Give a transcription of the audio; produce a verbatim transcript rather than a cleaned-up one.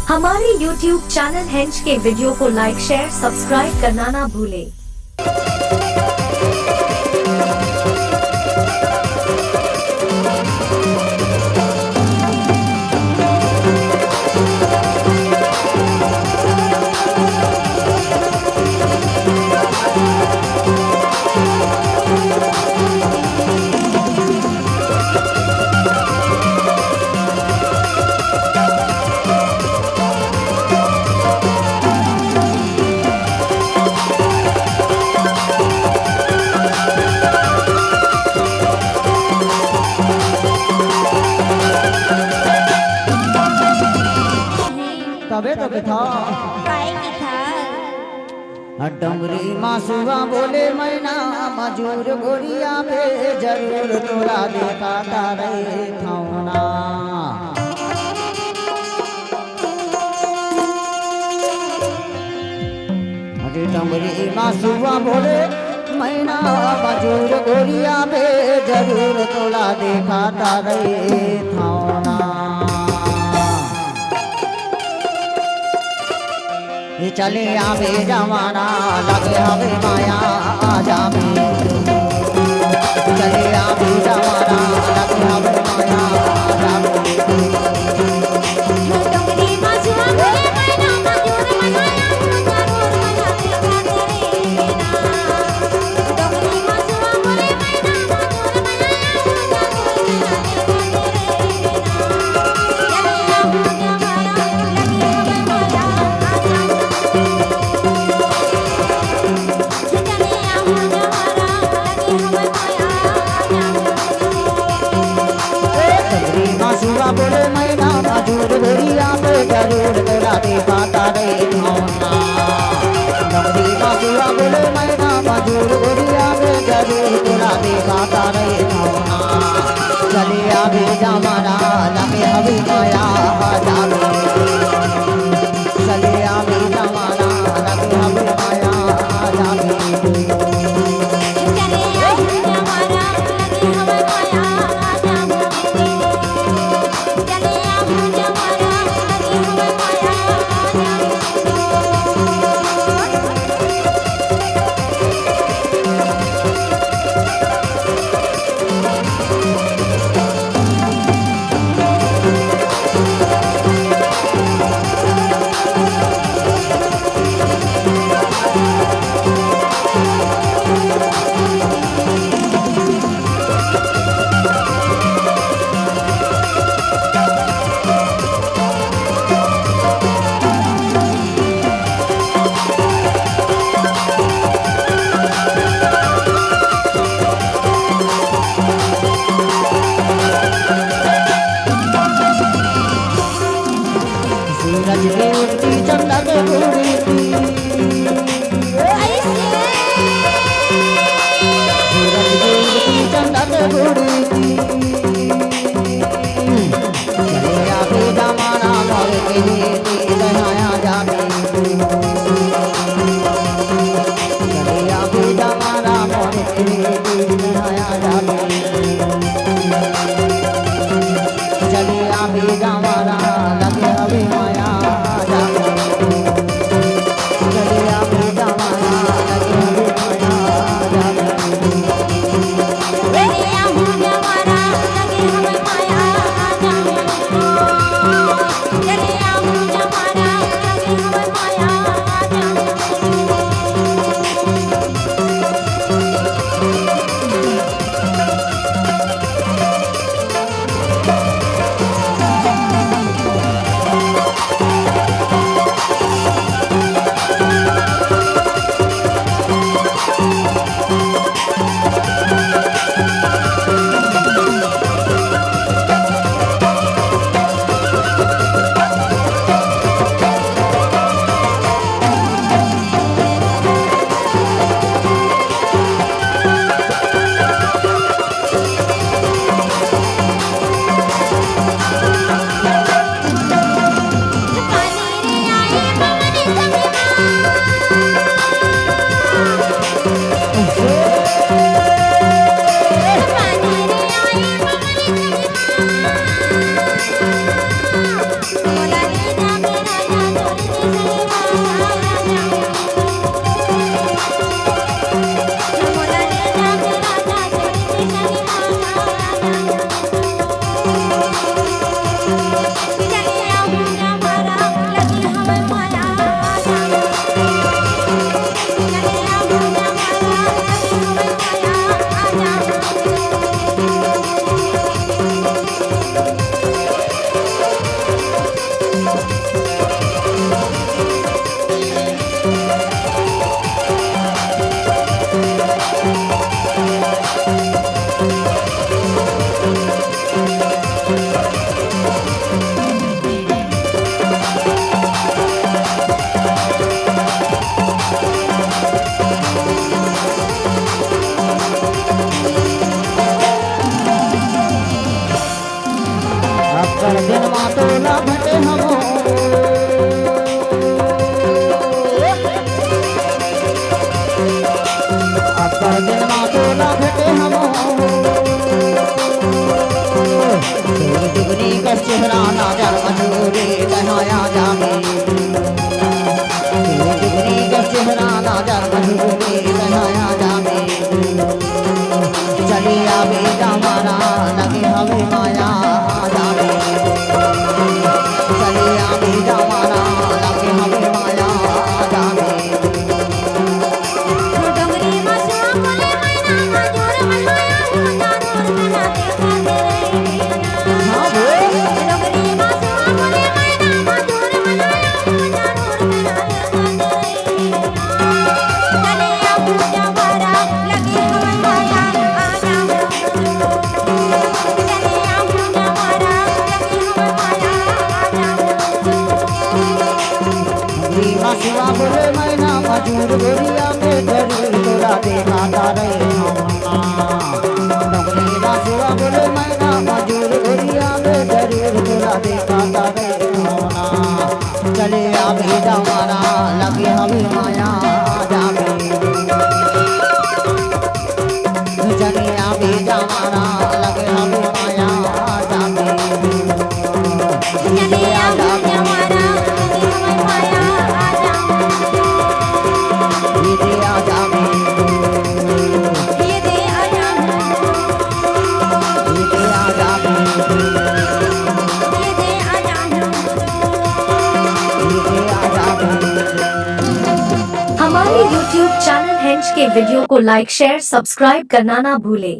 हमारे YouTube channel हेंच के वीडियो को लाइक, शेयर, सब्सक्राइब करना ना भूले। तबे तो किथा। काय किथा? डोंगरी मा सुआ बोले मैना, मजूर गोरिया बे, जरूर तोला देखा तारे थौना। अरे डोंगरी मा सुआ बोले मैना, मजूर गोरिया बे, जरूर तोला देखा तारे थौना। ये चले आवे जमाना, लगे हवे माया, आ जावे। चले आवे जमाना, लगे हवे माया, आ जावे। डोंगरी मा सुआ बोले मैना, मजूर गोरिया बे, जरूर तोला देखा तारे थौना। डोंगरी मा सुआ बोले मैना, मजूर गोरिया बे, जरूर तोला देखा तारे थौना। चले आवे जमाना, लगे हवे माया, आ जावे। चले आवे जमाना, लगे हवे माया, आ जावे। सूरज के उगती, चंदा के बुड़ती। सूरज के उगती, चंदा के बुड़ती। चले आवे जमाना मोर के दहाया जावे। चले आवे जमाना मोर के दहाया जावे। चले आवे जमाना, लगे हवे माया जावे। चले आवे जमाना, लगे हवे माया जावे। शिवा बोले मैना मजूर गोरिया में जरूर तोला देखा तारे होना। नौकरी दा शिवा बोले मैना मजूर गोरिया में जरूर तोला देखा तारे होना। चले आबे जमाना लगे हवे माया जाबे। चले आबे जमाना लगे हवे माया जाबे। चले आबे जमाना लगे हवे माया जाबे। ये दे आ जाबे। ये दे आ जाबे। ये दे आ जाबे। ये दे आ जाबे। ये दे आ जाबे। हमारे YouTube चैनल हेंच के वीडियो को लाइक, शेयर, सब्सक्राइब करना ना भूले।